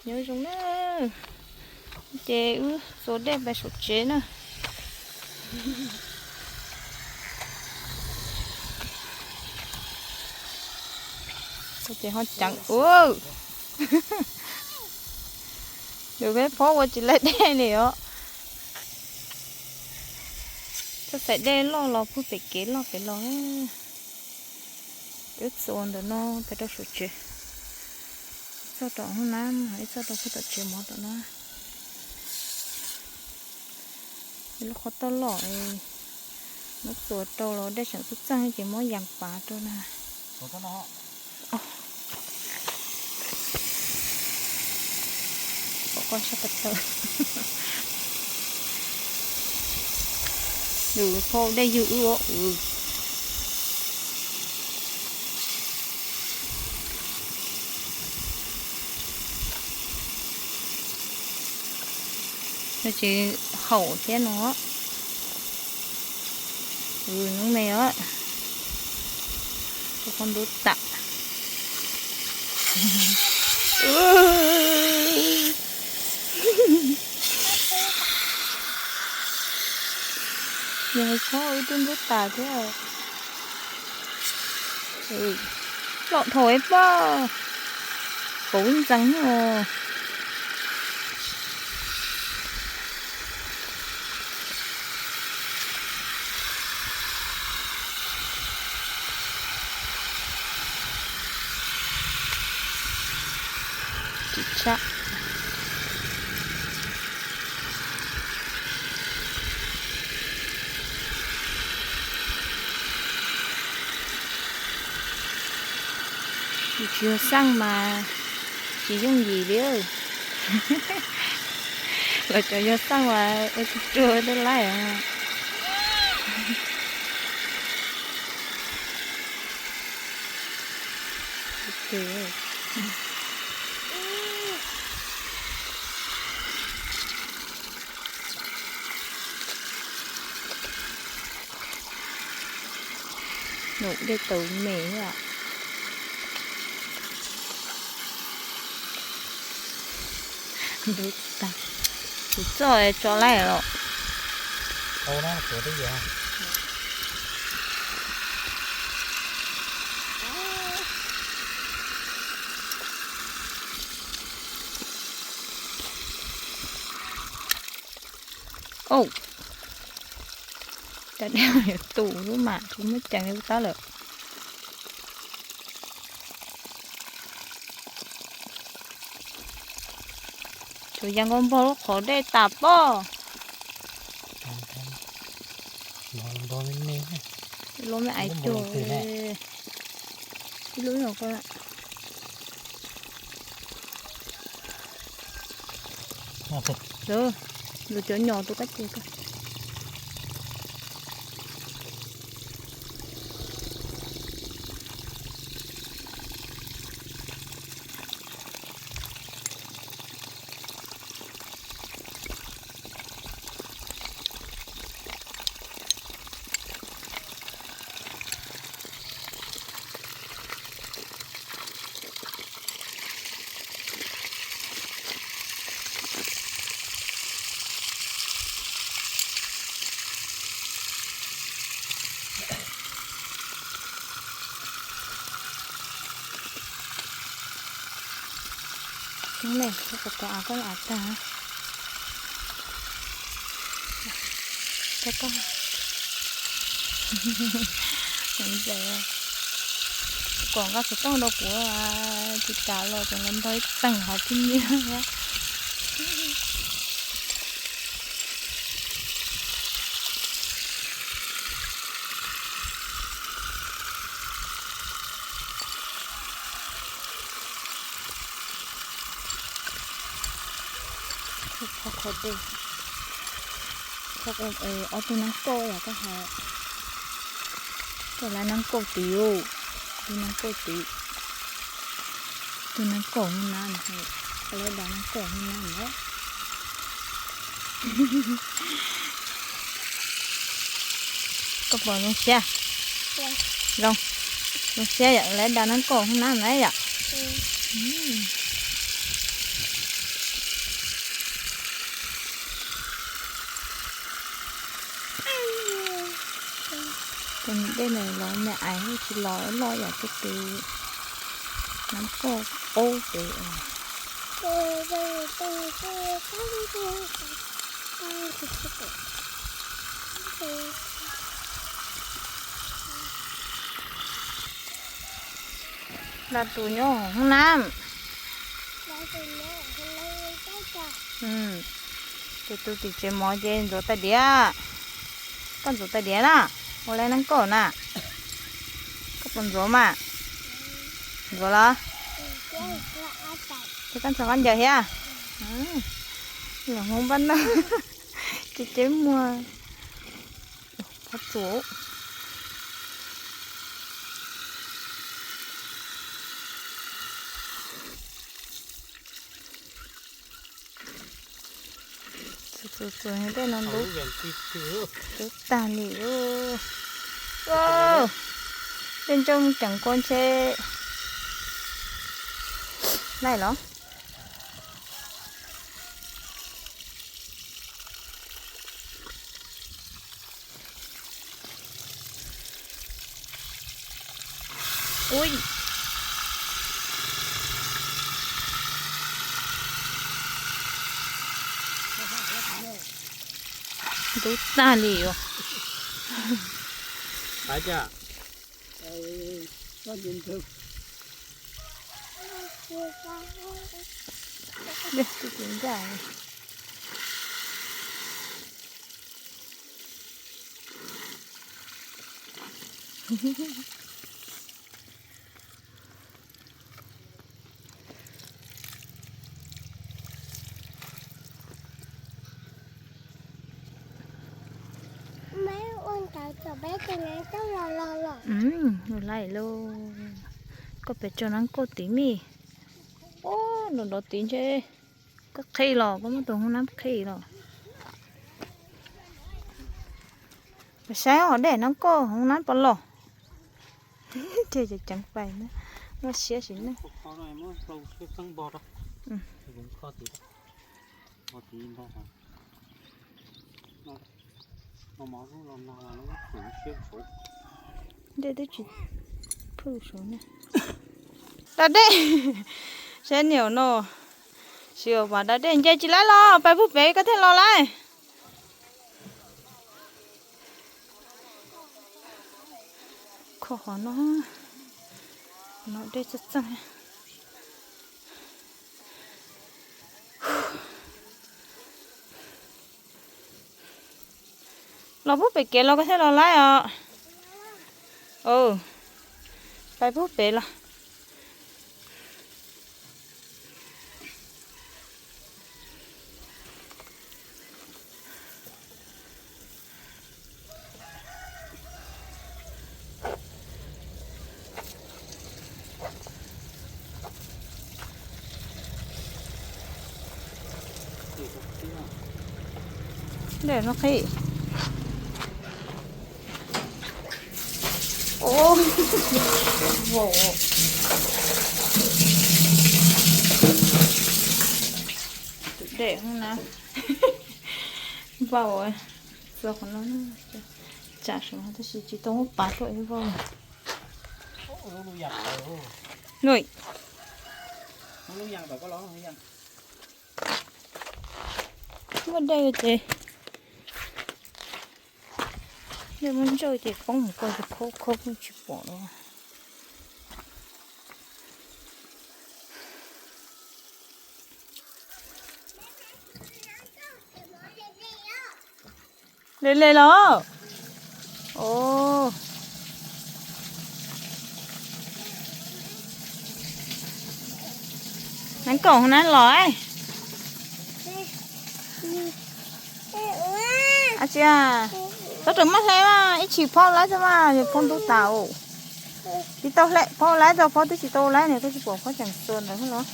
Nyob zoo na, ces wb txua dej pais saum tsev na. Ces ho ceev ua, nws peb phob ua tsis laib dej li os. Txoj xaim dej loj los puag pem kev loj pem los. Wb txua ntawm no pais rau saum tsev, txog rau hoob nab, ib txog rau puag tom tsev mov tom no. Lub qhov toj loj, muab txua rau los dej tseem txaj txaj ces muab yas pav rau na. Nws phau dej ywg wb os. Tsis haum thiab no. Hnub me os, qhov ntub tas. Yog txhob wb twb ntub tas thiab. Loj dhau ib pab, kauv ib ntxees os. Tsis tshaj. Tsis yog xaj mas tsis yooj yim li. Los cov yog xaj mas ua tsuj tsuag twb laib os. Num dej tawm me. Ntub tag, kuv txoj tso laij los. Au, cov dej yuav tu lub mam kuv muab cees li tab lawm. Tsuas yas nkaus npog lub qhov dej tas pob. Lub me aiv cuag, ib lub no ko. Lawv cov nyom tus kab ces ko. Coob ne, koj kov av koj av tag. Koj, koj, ntxim, kom nqa xov tooj rau kuv, tsis kam los tseem los ntog ib teeg hov tib niag. Ob tug neeb kauj yom, koj hais, koj lawv neeb kauj tid, tug neeb kauj tid, tug neeb kauj hoob nab, koj lawv da neeb kauj hoob nab lawm. Koj puas zoo siab? Zoo, zoo siab yom, lawv da neeb kauj hoob nab na yom. Mm. Dej ntawd los me ais tsis los loj yam tej tus, nab koj aub pem. Los tus nyob hoob nab. Ces tus tim tsev mov ces ntxuav tais diav. Koj ntxuav tais diav na, ua li nab koj na. Koj puas ntxuav mas? Ntxuav los? Ces koj ntxuav koj ncaws thiab. Los hmoob pab no, ces ceb muag. Qhov txuas. Txuas txuas txuas tej no ntub, ntub tag li. Tej ntsooj ceem kua ntshe laij los. Ui, ntub tag li os. Laij lauj, koj pem tso nab koj tid me. Ub, nrov nrov tid ntshe koj qhib los, koj muab tus hoob nab qhib los. Peb saib os, dej nab koj hoob nab puas los. Ces ceev fais na, muaj siab sim neej. Dej twb tsis phwj saud na. Da dej, saib niam no, sis vas da dej nce tsis laib los pais pug pem koj thiaj los laib. Kho qhov no, qhov no dej txeej txeej. Los pug pem kev los koj thiaj los laib os. Pais pug pem los. Dej no qhib. Tus dej hoob nab vau, txog qhov no, tsam saum no tab sis tsis tau muab pav tuaj vau. Muaj dej ces, dej muab ntsawj ces poob mus koj ces khaub khaub tsis pom los. Le le los. Nab koom nab los. Tsis, txhob rawm maj hle mas ib tshim phob laib txog mas yog phob ntub tas. Tsis tau hle, phob laib txog phob twb tsis tau laib ne, koj tsis pom phob tseem xuas ntawd los.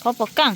Phob pom keej.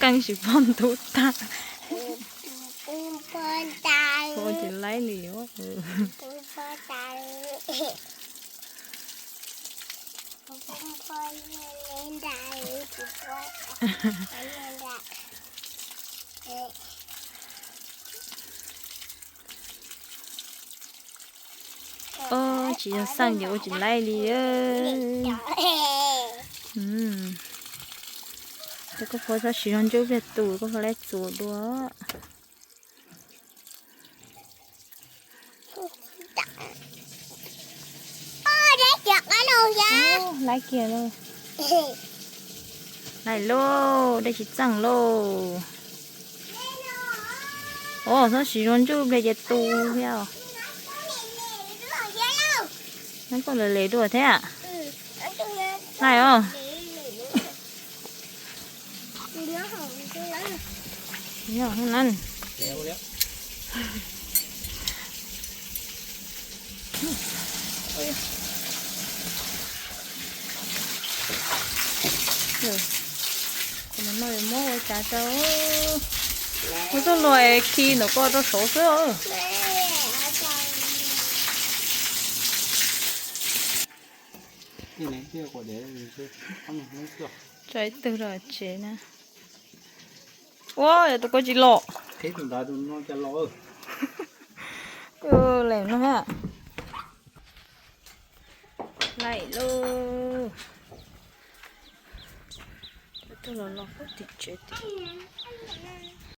keeb tsis pom ntub tag. Ua tsis laib li os. Os, tsis yog xeej ces ua tsis laib li. Ces koj puas txhob siv zog ntsuj pliag tus, koj puas laib txuas dua. Laib kiag lauj. Laib lauj, dej tsis txeej lauj. Os, txhob siv zog ntsuj pliag ces tu thiab. Neb koj lem lem dua thiab. Laib os. Kuv no muab ua cas rau. Muab txoj hlua khi ntawm koj rau saud xwb. Tso ib tug los tsev na. Ua yog tus ko tsis los. Lem no ha. Laim lauj. Tus los los puag tim tsev tiag.